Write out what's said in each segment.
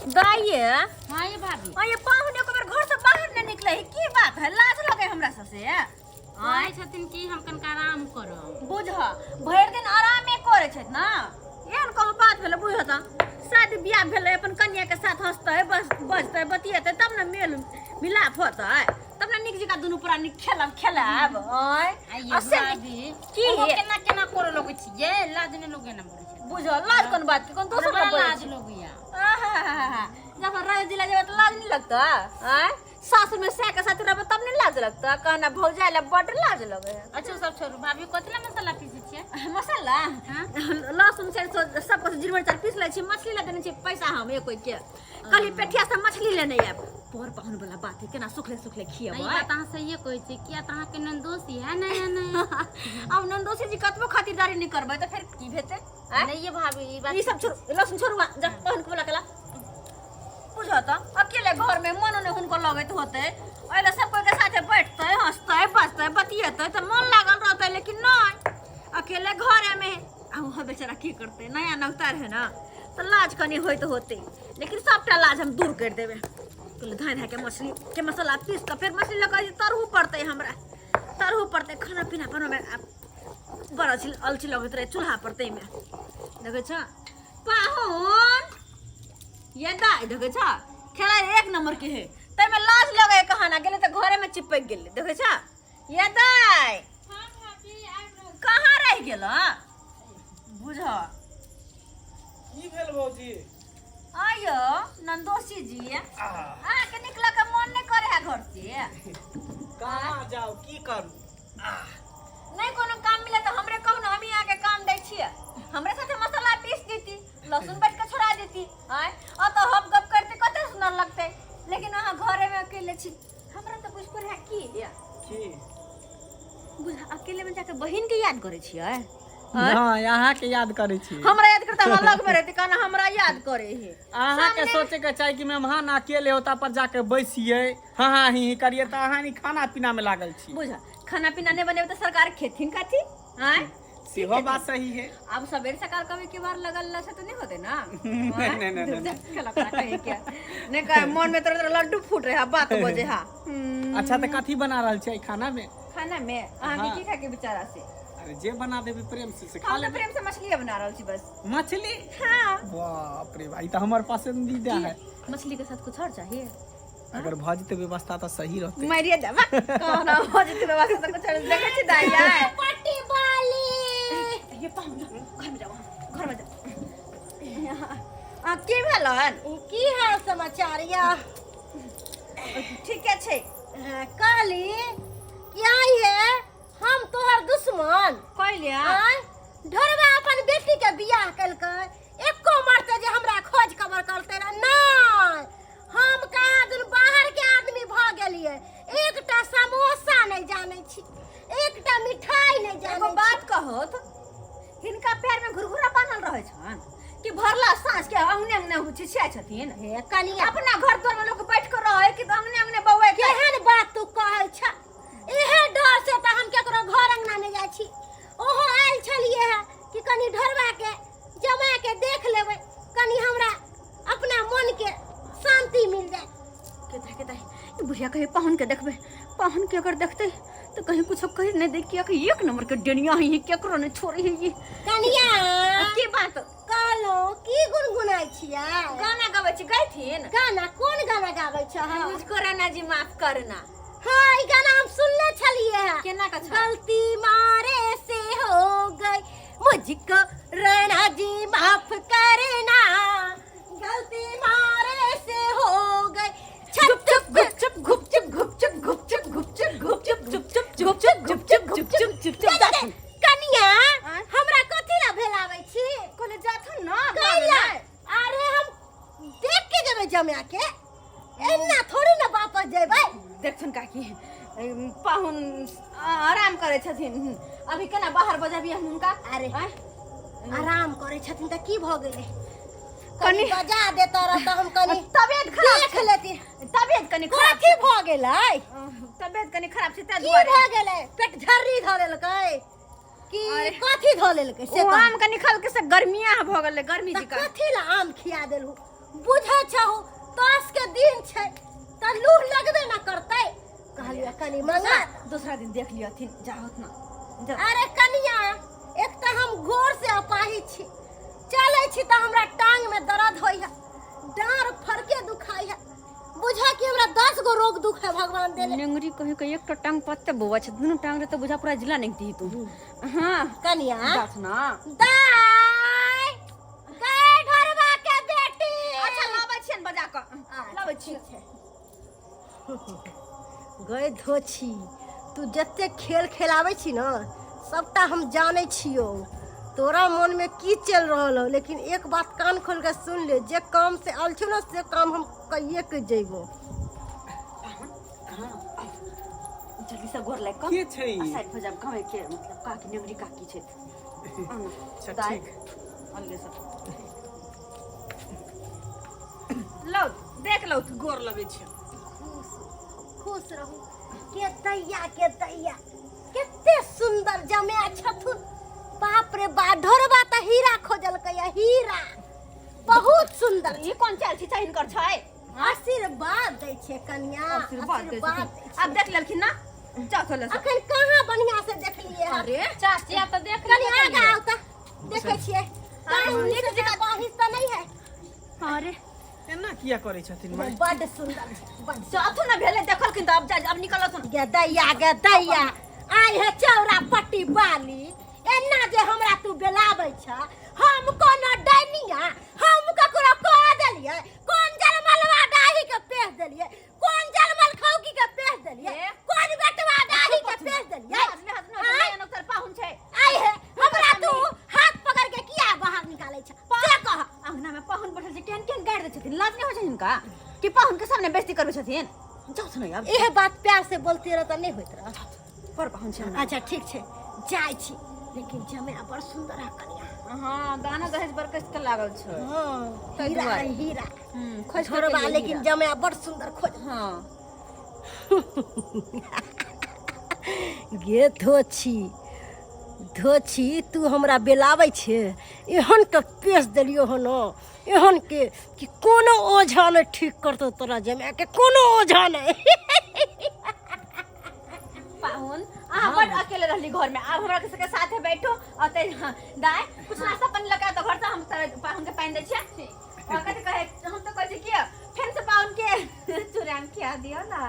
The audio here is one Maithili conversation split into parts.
दाइये। हाँ ये भाभी। आ ये पाहुन एक बेर घर से बाहर नहीं निकले है, की बात है? लाज लगे हमरा सब से। कहै छथिन कि हम कनिका आराम करब। बुझ, भरि दिन आरामे करै छथि ना। एहन कोनो बात भेलै? बुझ तऽ, शादी बियाह भेलै, अपन कनिया के साथ हंसतै, बस बजतै, बतियेतै, तब ने मेल मिलाप होतै, तब ने नीक जकाँ दुनू प्राणी खेलब खेलायब। आँय? आइए आ से भाभी, की? ओहो केना केना करऽ लगै छियै, लाज नहि लगै ना बोलै छै। बुझ, लाज कोन बात के? कोन दोसर हमरा बड़ा लाज लाज लगैया। आहाहाहा, जब राज जिला जेबै तऽ लाज नहि लगतै? आँय, सासुर में सह के साथ रहबै तब नहि लाज लगतै? कहना भौजाइ ला बड्ड लाज लगै है। अच्छा, ओ सब छोड़ू भाभी, कथी ला मसाला पीसै छियै? मसाला? हाँ? लहसुन सरिसो सब कुछ, जीर मिरचाइ पीस लै छी। मछली ला देने छी पैसा हम एक के, कहली पेठिया से मछली लेने आयब। पर पाहुन वाला बात है, केना सुखले सुखले ई खियेबै? बात अहाँ सहिए कहै छियै, किया तऽ अहाँके ननदोसी है नया नया। आब ननदोसी जी कतबो खातिरदारी नहि करबै तऽ फेर की भेतै? आँय? नहीं ये भाभी, ई बात ई सब छोड़ू, लहसुन छोड़ू, आ, जा पाहुन के बोला के ला। बुझऽ तऽ, अकेले घर में मनो नहि हुनको लगैत होतै। एहि लए सब कोइ के साथे बैठतै, हंसतै, बजतै, बतियेतै तऽ मन लागल रहतै, लेकिन नहि, अकेले घरे में आ वहाँ बेचारा की करतै? नया नवतार है ना, तऽ लाज कनि होइत होतै, लेकिन सबटा लाज हम दूर करि देबै। कहलियै धाय धाय के मछली के मसाला पीस कऽ फेर मछली लऽ कऽ तरहू पड़तै, हमरा तरहू पड़तै। खाना पीना बनबैमे आब बड़ अलसी अलसी लगैत रहै चूल्हा पर, ताहिमे देखै छ पाहुन ये दाइ, देखै छ खेला एक नंबर के है, ताहिमे लाज लगै कहाना गेलै तऽ घरे में चिपकि गेलै। देखै छ ये दाइ, हाँ भाभी, आबि रहल। कहाँ रहि गेल? बुझ। की भेल भौजी? आयो नंदोसी जी, अहाँके निकलऽ के मन नहि करे है घर से? कहाँ जाउ, की करू? नहि कोनो काम मिले तऽ हमरे कहू ने, हम अहाँके काम दै छियै। हमरे साथे मसाला पीस देती, लहसुन बैठ के छोड़ा देती। आँय, अतऽ हप गप करते कते सुंदर लगतै, लेकिन अहाँ घरे में अकेले छी। हमरा तऽ बुझ पड़े है की की? बुझ, अकेले में जाके बहिन के याद करै छियै? नहि, अहाँके याद करै छी। हमरा याद करता? हमरा लग में रहती, कहना हमरा याद करे है। अहाँके सोचे के चाही कि मेहमान अकेले होता पर जाके बैसियै, हाँ हाँ ही ही करिए, तऽ अहाँ नहीं खाना पीना में लागल छी। बुझ, खाना पीना नहीं बनेबै तऽ सरकार खेथिन कथी? आँय? सेहो बात सही है। आब सबेर सकाल कभी के बार लगल लसे तो नहीं होते ना? नहीं, नहीं, नहीं, नहीं। खेला करा कहे क्या नहीं कहे, मन में तोरा तोरा लड्डू फूट रहे बात बजे हा। अच्छा, तऽ कथी बना रहल छियै खाना में? खाना में अहाँ के की खाए के बेचारा से? अरे, जे बना देबी प्रेम से खा हम तो लेबै। प्रेम से मछली बना रहल छी बस। मछली? हाँ। बाप रे भाई, तऽ हमर पसंदीदा है। मछली के साथ कुछ और चाहिए? अगर भऽ जेतै व्यवस्था तऽ सही रहतै। मरिए जाबा, कहना हो जेतै व्यवस्था तऽ कुछ और। देखै छी दाइया। पट्टी वाली। ये पाहुन, जाओ घर में, जाओ घर में जाओ। आ की भेलन? की हाल समाचार या? ठीके छै। हाँ, कहली कि आई है हम तोहर दुश्मन। कहलियै। आय ढोरबा अपन बेटी के बियाह केलकै, एको मरते जे हमरा खोज खबर करते रह नहीं। हम कहाँ दिन बाहर के आदमी भ गेलियै, एकटा समोसा नहीं जानै छी, एकटा मिठाई नहीं एगो जानै छी। बात कहो तो, हिनका पैर में घुरघुरा बान्हल रहै छन कि भरला साँझ के अंगने अंगने छिछियाइ छथिन? हे कनिया। अपना घर द्वार में लोग बैठ कर रहे कि अंगने अंगने बौआइ? केहन बात तू कहै छ? इहे डर से तऽ हम केकरो घर अंगना नहि जाइ छी। ओहो आयल छलियै हे कि कनि ढोरबा के जमा के देख लेबै, कनि हमरा अपना मन के शांति मिल जाए। केता केता ई बुढ़िया कहे पाहुन के देखबै। पाहुन के अगर देखते तो कहीं कुछ कह नहीं दे, किया कि एक नंबर के डेनिया है, केकरो नहीं छोड़े है ये। कनिया। आ, की बात? कहलो की गुनगुनाइ छियै? गाना गाबै छी, गायथिन। गाना? कोन गाना गाबै छह? मुझको राणा जी माफ करना। हाँ, ई गाना हम सुनले छलियै हे। केना का छै? गलती मारे से हो गई, मुझको राणा जी माफ करना, गलती मारे से हो गई। चुप चुप गुप चुप गुप चुप गुप चुप गुप चुप गुप चुप गुप चुप चुप चुप गुप चुप गुप चुप गुप चुप चुप चुप जाथुन। कनिया। आँय? हमरा कथी ला भेलाबै छी? कहले जाथुन ना। कैला? अरे, हम देख के जेबै जमा के, एना थोड़ी ना वापस जेबै। देखथुन काकी, पाहुन आराम करै छथिन अभी, केना बाहर बजाबियै हम हुनका? अरे। आँय? आराम करै छथिन तऽ की भऽ गेलै? कनि कनि बजा देता रह तऽ हम कनि तबियत खराब देख छै। लेती। तबियत कनि खराब कथी भऽ गेलै? तबियत कनि खराब छै ताहि की दुआरे। भऽ गेलै? पेट झर्री धऽ लेलकै कि अरे। कथी धऽ लेलकै से ओ कहू। आम कनि खलके से गर्मिया भऽ गेलै, गर्मी तऽ जी का। कथी ला आम खिया देलहु? बुझै छहु। छै तऽ लूह लगबे ना करतै। कहलियै कनी मंगा, दूसरा दिन देख लियथिन, जाहोत ना। अरे कनिया, एक तऽ हम गोर से अपाहिज छी, चलै छी तऽ हमरा टांग में दर्द होइ है, डाँर फरके दुखाइ है, बुझा कि हमरा 10 गो रोग दुख है भगवान देले। नेंगरी कहे के एकटा टांग पत्ते बौआ छै, दुनू टांग रे तऽ बुझा पूरा जिला नहीं दी तू। हां कनिया जात ना दाय गए ढोरबा के बेटी। अच्छा लाबै छियन बजा क, लाबै छी। गए धोछी, तू जते खेल खेलाबै छी न सबटा हम जानै छियौ, तोरा मन में की चल रहल हो, लेकिन एक बात कान खोल के सुन ले, जे काम से आयल छौ न से काम हम कहिए के जइबो। जल्दी से गोर लागि कऽ के छै? आ साइड भऽ जाब, गाँव के मतलब काकी नेंगरी काकी छथि। अच्छा दाइ। ठीक। अलगे सब लौ देख लौ। गोर लगै छै। खुश खुश रहू। के दैया के दैया, कते सुंदर जमाय छथुन, बाप रे बा, ढोरबा तऽ हीरा खोजलकै या हीरा, बहुत सुंदर। ई कोन चाल छै हिनकर छै? आशीर्वाद दै छै कनिया, आशीर्वाद दै आशीर्वाद छथिन। दै छै। आब देख लेलखिन ना, जाओ चलो सब। अखन कहाँ बढ़िया से देखलिए हन? अरे चाची आब तऽ देख कनि लेलियै। आगा आउ तऽ देखै छियै, कहीं नीक जकाँ बाहिर तऽ नहि है। अरे एना किया करै छथिन माय? बड सुंदर छै, बड। जाथु ना भेलै, देखलखिन तऽ आब जा, आब निकलथुन। गे दैया गे दैया, आइ हे चौरा पट्टी बाली, एना जे हमरा तू बेलाबै छ, हम कोनो डैनिया, हम ककरो कह देलियै? कोन जलमलवा डाही के पेश देलियै? कोन जलमल खौकी के पेश देलियै? ए? कोन बेटवा डाही के पेश देलियै? हाथ में हाथ में आँय? नौकर पाहुन छै। आइ हे हमरा तू हाथ पकड़ के किया बाहर निकालै छ से कह। अंगना में पाहुन बैठल छै, केहन केहन गारि दै छथिन, लाज नहि होइ छै हिनका कि पाहुन के सामने बेइज्जती करबै छथिन? जाउ ने आब। इहे बात प्यार से बोलते रह तऽ नहि होइत रह। पर पाहुन छै अंगना। अच्छा ठीक छै, जाइ छी, लेकिन जमाय बड़ सुंदर है कनिया। हाँ, दाना दहेज बड़ कस के लागल छै। हाँ, ताहि हीरा दुआरे। है हीरा। खोज के छोड़बा लिए लेकिन हीरा। जमाय बड़ सुंदर खोज। हाँ। गे धोछी धोछी, तू हमरा बेलाबै छे, एहन के पेश देलियो हन, एहन के कि कोनो ओझा नहि ठीक करतौ तोरा जमाय के, कोनो ओझा नहि। पाहुन, अहाँ बड अकेले रहली घर में, आब हमरा सबके साथे बैठो और ते। हाँ, दाय कुछ नाश्ता पानी लगा तो घर से, हम तऽ पाहुन के पानि दै छियै। और कथी कहे, हम तऽ कहै छियै कि फेर से पाहुन के चूड़ाम खिया दियौ ना।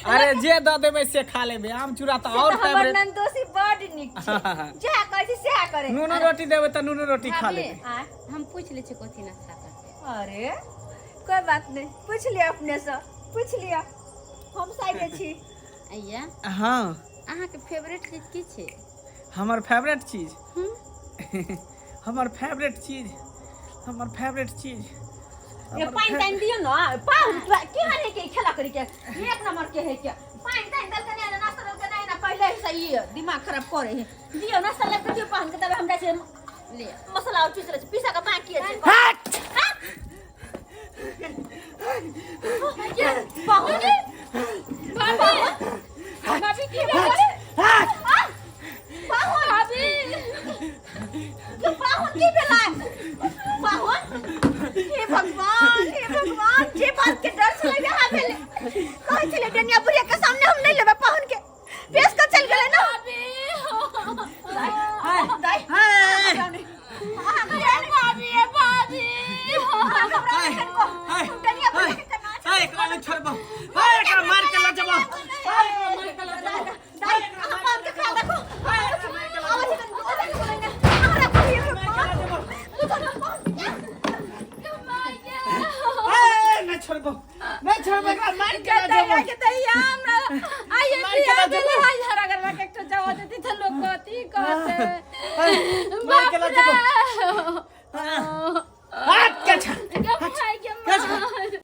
अरे जे दऽ देबै से खा लेबै, आम चूड़ा तऽ और से तऽ हमर फेवरेट। ननदोसी बड नीक छै, जएह कहै छी सएह करे। नूनो रोटी देबै तऽ नूनो रोटी खा भाभी, लेबै। आँय? हम पूछि लै छियै कथी नाश्ता करतै। अरे कोई बात नहीं, पूछ लिया, अपने से पूछ लिया, हम साइडे छी। अइया। हाँ। अहाँके फेवरेट चीज की छै? हमर फेवरेट चीज, हमर फेवरेट चीज, हमर फेवरेट चीज। ये पानि तानि दियौ न पाहुन, केहन है के खेला करी के एक नंबर के है के पानि तानि देलकै नहि, नाश्ता देलकै नहि ना, पहिले से ई दिमाग खराब करे है। दियौ नाश्ता लग के दियौ पाहुन के, तब हम जाइ छियै ले मसाला और पीस लै छी, पीसा के बाकी छै। हट! पाहुन, भाभी, की भेलै? पाहुन, भाभी। ये पाहुन की भेलै पाहुन? हे भगवान, हे भगवान, जे बात के डर छलै वएह भेलै। कहै छलै डनिया बुढ़िया के सामने हम नहि लेबै पाहुन के, पेश के चलि गेलै ना। दाइ, दाइ, भाभी, ए भाभी। हाय, डनिया बुढ़िया के केना हाय, एकरा नहि छोड़बो, हाय, एकरा मार के लऽ जेबो, हाय, एकरा मार के लऽ जेबो। दाइ, अहाँ पाहुन के ख्याल राखू। आबै छी कनि, ओतऽ नहि बोलै ने। अहाँ राखू, हे भगवान। बुझो ना, पाहुन। हाय, नहि छोड़बो, नहि छोड़बो, एकरा मार के लऽ जेबो। के दैया हमरा आइए मार के बियाह लऽ भेलै जेबो। हाय झड़ा करवा के एकटा जवा देती तऽ लोक कथी कहते? हाय, मार के लऽ जेबो। बाप रे। हाथ के छ गे भाई के माँ।